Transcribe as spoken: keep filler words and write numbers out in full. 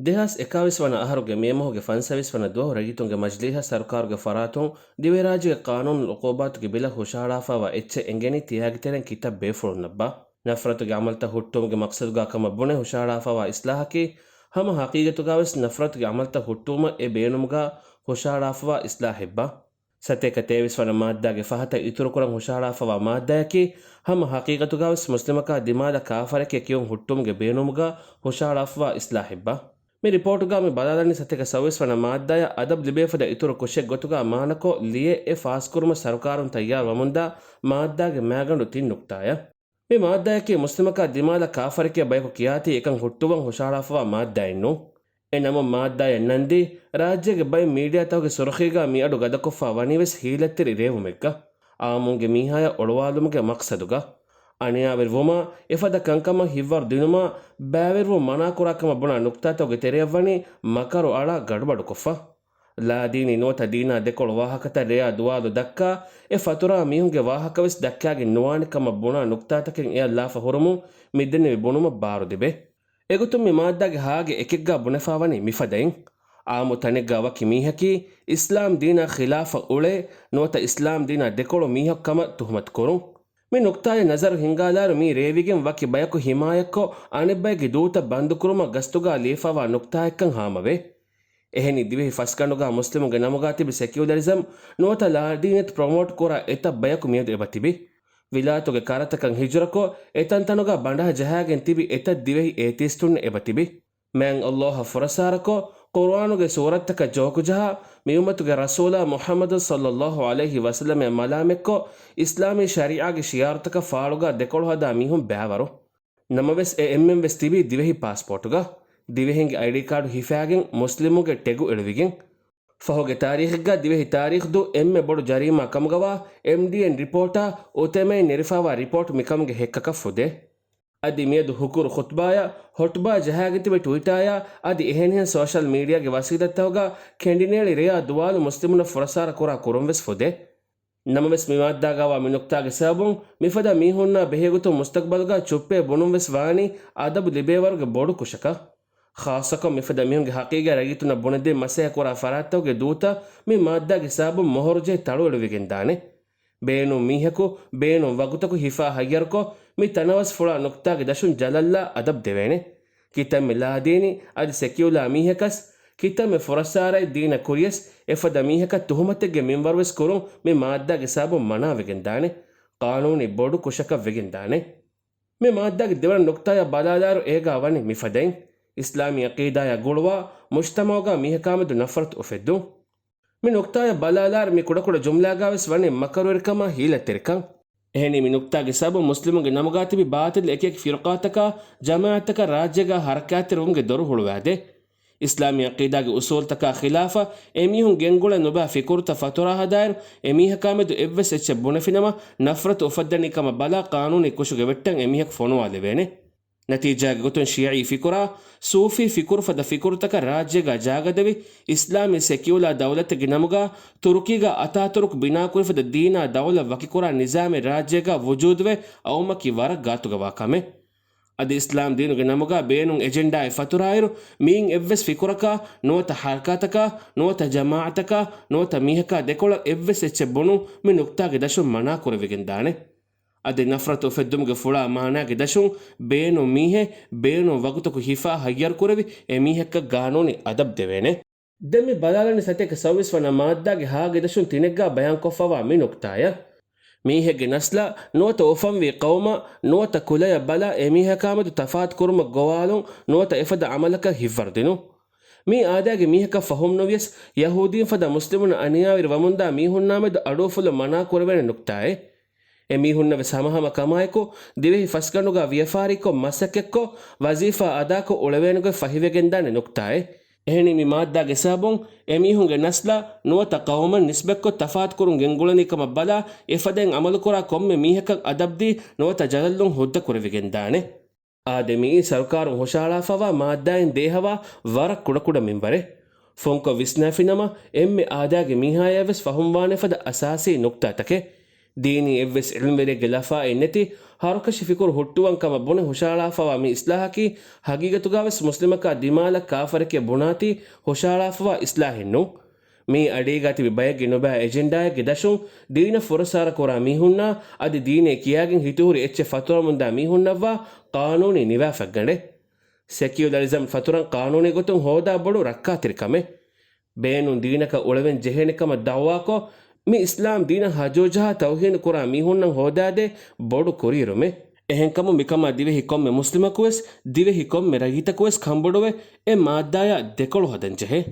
ދެހާސް އެކާވީސް ވަނަ އަހަރުގެ މޭ މަހުގެ ފަންސަވީސް ވަނަ ދުވަހު ރައްޔިތުންގެ މަޖިލީހަށް ސަރުކާރުގެ ފަރާތުން ދިވެހިރާއްޖޭގެ ޤާނޫނު އުޤޫބާތުގެ ބިލަށް ހުށަހަޅާފައިވާ އެއްޗެއް އެނގެނީ ތިޔާގިތެރެއިން ކިތައް ބޭފުޅުންނަށްބާ؟ ނަފްރަތުގެ ޢަމަލުތައް ހުއްޓުވުމުގެ މަޤްޞަދުގާ ކަމަށް ބުނެ ހުށަހަޅާފައިވާ އިޞްލާޙަކީ، ހަމަ ޙަޤީޤަތުގާވެސް ނަފްރަތުގެ ޢަމަލުތައް ހުއްޓުވުމަށް އެ ބޭނުމުގާ ހުށަހަޅާފައިވާ އިޞްލާޙެއްބާ؟ ސަތޭކަ ތޭވީސް ވަނަ މާއްދާގެ ފަހަތަށް އިތުރުކުރަން ހުށަހަޅާފައިވާ މާއްދާއަކީ، ހަމަ ޙަޤީޤަތުގާވެސް މުސްލިމަކާ ދިމާލަށް ކާފަރެކޭ ކިޔުން ހުއްޓުވުމުގެ ބޭނުމުގާ ހުށަހަޅާފައިވާ އިޞްލާޙެއްބާ؟ މި ރިޕޯޓުގާ މި ބަލާލަނީ ސަތޭކަ ސައުވީސް ވަނަ މާއްދާޔަށް އަދަބު ލިބޭ ފަދަ އިތުރު ކުށެއް ގޮތުގާ މާނަކޮށް ލިޔެ އެ ފާސްކުރުމަށް ސަރުކާރުން ތައްޔާރު ވަމުންދާ މާއްދާގެ މައިގަނޑު ތިން ނުކްތާޔަށް. މި މާއްދާޔަކީ މުސްލިމަކާ ދިމާލަށް ކާފަރެކޭ ބަޔަކު ކިޔާތީ އެކަން ހުއްޓުވަން ހުށަހަޅާފައިވާ މާއްދާއެއް ނޫން. އެ ނަމުން މާއްދާޔަށް ނަންދީ، ރާއްޖޭގެ ބައެއް މީޑިއާތަކުގެ ސުރުޚީގާ މިއަޑު ގަދަކޮށްފަ ވަނީވެސް ހީލަތްތެރި ރޭވުމެއްގަ، އާއްމުންގެ މީހާޔަށް އޮޅުވާލުމުގެ މަޤްޞަދުގަ. އަނިޔާވެރިވުމާ، އެފަދަ ކަންކަމަށް ހިތްވަރު ދިނުމާ، ބައިވެރިވުން މަނާކުރާ ކަމަށް ބުނާ ނުކްތާތަކުގެ ތެރެޔަށްވަނީ މަކަރު އަޅާ ގަޑުބަޑުކޮށްފަ. ލާދީނީ ނުވަތަ ދީނާ ދެކޮޅު ވާހަކަތައް ރެޔާ ދުވާލު ދައްކާ، އެ ފަތުރާ މީހުންގެ ވާހަކަވެސް ދައްކާގެން ނުވާނެ ކަމަށް ބުނާ ނުކްތާތަކެއް އެޔަށް ލާފަ ހުރުމުން މިދެންނެވި ބުނުމަށް ބާރު ލިބޭ. އެގޮތުން މި މާއްދާގެ ހާގެ އެކެއްގާ ބުނެފާވަނީ މިފަދައިން. އާއްމު ތަނެއްގާ ވަކި މީހަކީ، އިސްލާމް ދީނާ ޚިލާފަށް އުޅޭ، ނުވަތަ އިސްލާމް ދީނާ ދެކޮޅު މީހަކު ކަމަށް ތުހުމަތު ކުރުން. މި ނުކްތާޔަށް ނަޒަރު ހިންގާލާއިރު މީ ރޭވިގެން ވަކި ބަޔަކު ހިމާޔަތްކޮށް، އަނެއްބައެއްގެ ދޫތައް ބަންދުކުރުމަށް ގަސްތުގާ ލިޔެފައިވާ ނުކްތާއެއްކަން ހާމަވޭ. އެހެނީ ދިވެހި ފަސްގަނޑުގާ މުސްލިމުންގެ ނަމުގާ ތިބި ސެކިއުލަރިޒަމް ނުވަތަ ލާދީނިއްޔަތު ޕްރޮމޯޓް ކުރާ އެތައް ބަޔަކު މިއަދު އެބަތިބި. ވިލާތުގެ ކަރަތަކަށް ހިޖުރަކޮށް، އެތަންތަނުގާ ބަނޑާ ޖަހާގެން ތިބި އެތައް ދިވެހި އޭތީސްޓުންނެއް އެބަތިބި. މާތް ﷲ އަށް ފުރަސާރަކޮށް، ޤުރުއާނުގެ ސޫރަތްތަކަށް ޖޯކުޖަހާ، މިއުއްމަތުގެ ރަސޫލާ މުޙައްމަދު ޞައްލައްލާހު ޢަލައިހި ވަސައްލަމަށް މަލާމެއްކޮށް، އިސްލާމީ ޝަރީޢާގެ ޝިޢާރުތަކަށް ފާޅުގާ ދެކޮޅު ހަދާ މީހުން ބައިވަރު. ނަމަވެސް އެ އެންމެން ވެސް ތިބީ ދިވެހި ޕާސްޕޯޓުގަ. ދިވެހިންގެ އައިޑީ ކާޑު ހިފާގެން، މުސްލިމުންގެ ޓެގު އެޅުވިގެން. ފަހުގެ ތާރީޚެއްގަ ދިވެހި ތާރީޚް ދޫ އެންމެ ބޮޑު ޖަރީމާ ކަމުގަވާ އެމްޑީއެން ރިޕޯޓާ އުތެމައިން ނެރެފައިވާ ރިޕޯޓް މިކަމުގެ ހެއްކަކަށް ފުދޭ. އަދި މިއަދު ހުކުރު ޚުޠުބާޔާ، ހޮޓްބާ ޖަހާގެން ތިބި ޓްވިޓާޔާ، އަދި އެހެނިހެން ސޯޝަލް މީޑިއާގެ ވަސީލަތްތަކުގަ ކެނޑިނޭޅި ރެޔާ ދުވާލު މުސްލިމުންނަށް ފުރަސާރަ ކުރާ ކުރުން ވެސް ފުދޭ. ނަމަވެސް މި މާއްދާގަވާ މި ނުކްތާގެ ސަބަބުން މިފަދަ މީހުންނާ ބެހޭގޮތުން މުސްތަޤްބަލުގަ ޗުއްޕޭ ބުނުން ވެސް ވާނީ އަދަބު ލިބޭވަރުގެ ބޮޑު ކުށަކަށް. ޚާއްޞަކޮށް މިފަދަ މީހުންގެ ޙަޤީޤީ ރައްޔިތުންނަށް ބުނެދޭން މަސައްކަތް ކުރާ ފަރާތްތަކުގެ ދޫތައް މި މާއްދާގެ ސަބަބުން މޮހޮރުޖެހި ތަޅުއެޅުވިގެންދާނެ. ބޭނުން މީހަކު، ބޭނުން ވަގުތަކު ހިފާ ހައްޔަރުކޮށް، މި ތަނަވަސް ފުޅާ ނުކްތާގެ ދަށުން ޖަލަށްލާ އަދަބު ދެވޭނެ. ކިތަންމެ ލާދީނީ އަދި ސެކިއުލާ މީހަކަސް، ކިތަންމެ ފުރައްސާރައެއް ދީނަށް ކުރިޔަސް، އެފަދަ މީހަކަށް ތުހުމަތެއްގެ މިންވަރުވެސް ކުރުން މި މާއްދާގެ ސަބަބުން މަނާވެގެންދާނެ. ޤާނޫނީ ބޮޑު ކުށަކަށް ވެގެންދާނެ. މި މާއްދާގެ ދެވަނަ ނުކްތާޔަށް ބަލާލާއިރު އޭގާ ވަނީ މިފަދައިން. އިސްލާމީ ޢަޤީދާޔާ ގުޅުވާ، މުޖްތަމަޢުގާ މީހަކާމެދު ނަފްރަތު އުފެއްދުން. މި ނުކްތާޔަށް ބަލާލާއިރު މި ކުޑަކުޑަ ޖުމްލާގާވެސް ވަނީ މަކަރުވެރިކަމާ ހީލަތްތެރިކަން. އެހެނީ މި ނުކްތާގެ ސަބަބުން މުސްލިމުންގެ ނަމުގާ ތިބި ބާތިލް އެކިއެކި ފިރުޤާތަކާ، ޖަމާޢަތްތަކާ ރާއްޖޭގާ ޙަރަކާތްތެރިވުމުގެ ދޮރު ހުޅުވާދޭ. އިސްލާމީ ޢަޤީދާގެ އުޞޫލްތަކާ ޚިލާފަށް އެމީހުން ގެންގުޅޭ ނުބައި ފިކުރުތައް ފަތުރާ ހަދާއިރު، އެމީހަކާމެދު އެއްވެސް އެއްޗެއް ބުނެފިނަމަ، ނަފްރަތު އުފައްދަނީ ކަމަށް ބަލާ ޤާނޫނީ ކުށުގެ ވެއްޓަށް އެމީހަކު ފޮނުވާލެވޭނެ. ނަތީޖާގެ ގޮތުން ޝިޔަޢީ ފިކުރާ، ސޫފީ ފިކުރު ފަދަ ފިކުރުތަކަށް ރާއްޖޭގާ ޖާގަދެވި، އިސްލާމީ ސެކިއުލާ ދައުލަތެއްގެ ނަމުގާ ތުރުކީގާ އަތާތުރުކް ބިނާކުރި ފަދަ ދީނާ ދައުލަތް ވަކިކުރާ ނިޒާމެއް ރާއްޖޭގާ ވުޖޫދުވެ އައުމަކީ ވަރަށް ގާތުގަވާ ކަމެއް. އަދި އިސްލާމް ދީނުގެ ނަމުގާ ބޭނުން އެޖެންޑާއެއް ފަތުރާއިރު، މިއިން އެއްވެސް ފިކުރަކާ، ނުވަތަ ޙަރަކާތަކާ، ނުވަތަ ޖަމާޢަތަކާ، ނުވަތަ މީހަކާ ދެކޮޅަށް އެއްވެސް އެއްޗެއް ބުނުން މި ނުކްތާގެ ދަށުން މަނާކުރެވިގެންދާނެ. އަދި ނަފްރަތު އުފެއްދުމުގެ ފުޅާ މާނާގެ ދަށުން ބޭނުން މީހެއް ބޭނުން ވަގުތަކު ހިފާ ހައްޔަރުކުރެވި އެމީހަކަށް ގާނޫނީ އަދަބު ދެވޭނެ. ދެން މި ބަލާލަނީ ސަތޭކަ ސައުވީސް ވަނަ މާއްދާގެ ހާގެ ދަށުން ތިނެއްގާ ބަޔާންކޮށްފައިވާ މި ނުކްތާޔަށް. މީހެއްގެ ނަސްލަށް ނުވަތަ އުފަންވީ ޤައުމަށް ނުވަތަ ކުލަޔަށް ބަލާ އެމީހަކާމެދު ތަފާތުކުރުމަށް ގޮވާލުން ނުވަތަ އެފަދަ ޢަމަލަކަށް ހިތްވަރުދިނުން. މީ އާދައިގެ މީހަކަށް ފަހުމްނުވިޔަސް، ޔަހޫދީން ފަދަ މުސްލިމުން އަނިޔާވެރި ވަމުންދާ މީހުންނާމެދު އަޑުއުފުލުން މަނާކުރެވޭނެ ނުކްތާއެއް. އެމީހުންނަށް ވެސް ހަމަހަމަ ކަމާއެކު، ދިވެހި ފަސްގަނޑުގާ ވިޔަފާރިކޮށް، މަސައްކަތްކޮށް، ވަޒީފާ އަދާކޮށް އުޅެވޭނެގޮތް ފަހިވެގެންދާނެ ނުކްތާއެއް. އެހެނީ މި މާއްދާގެ ސަބަބުން އެމީހުންގެ ނަސްލަށް ނުވަތަ ޤައުމަށް ނިސްބަތްކޮށް ތަފާތުކުރުން ގެންގުޅެނީ ކަމަށް ބަލާ، އެފަދައިން ޢަމަލުކުރާ ކޮންމެ މީހަކަށް އަދަބުދީ ނުވަތަ ޖަލަށްލުން ހުއްދަ ކުރެވިގެންދާނެ. އާދެ، މިއީ ސަރުކާރުން ހުށަހަޅާފައިވާ މާއްދާއިން ދޭހަވާ ވަރަށް ކުޑަކުޑަ މިންވަރެއް. ފުންކޮށް ވިސްނާފިނަމަ، އެންމެ އާދައިގެ މީހާޔަށްވެސް ފަހުމްވާނެ ފަދަ އަސާސީ ނުކްތާތަކެއް. ދީނީ އެއްވެސް ޢިލްމުވެރިއެއްގެ ލަފާއެއް ނެތި، ހަރުކަށި ފިކުރު ހުއްޓުވަން ކަމަށް ބުނެ ހުށަހަޅާފަވާ މި އިސްލާހަކީ، ހަގީގަތުގަވެސް މުސްލިމަކާ ދިމާލަށް ކާފަރެކޭ ބުނާތީ ހުށަހަޅާފަވާ އިސްލާހެއް ނޫން. މީ އަޑީގާ ތިބި ބައެއްގެ ނުބައި އެޖެންޑާއެއްގެ ދަށުން، ދީނަށް ފުރަސާރަ ކުރާ މީހުންނާ، އަދި ދީނޭ ކިޔާގެން ހިތުހުރި އެއްޗެއް ފަތުރަމުންދާ މީހުންނަށްވާ ޤާނޫނީ ނިވާފަށްގަނޑެއް. ސެކިއުލަރިޒަމް ފަތުރަން ޤާނޫނީ ގޮތުން ހޯދާ ބޮޑު ރައްކާތެރިކަމެއް. ބޭނުން ދީނަކަށް އުޅެވެން ޖެހޭނެ ކަމަށް ދަޢުވާކޮށް، މި އިސްލާމް ދީނަށް ހަޖޯޖަހާ ތައުހީނު ކުރާ މީހުންނަށް ހޯދާދޭ ބޮޑު ކުރިއެރުމެއް. އެހެންކަމުން މިކަމާ ދިވެހި ކޮންމެ މުސްލިމަކުވެސް، ދިވެހި ކޮންމެ ރައްޔިތަކުވެސް ކަންބޮޑުވެ، އެ މާއްދާޔާ ދެކޮޅު ހަދަން ޖެހޭ.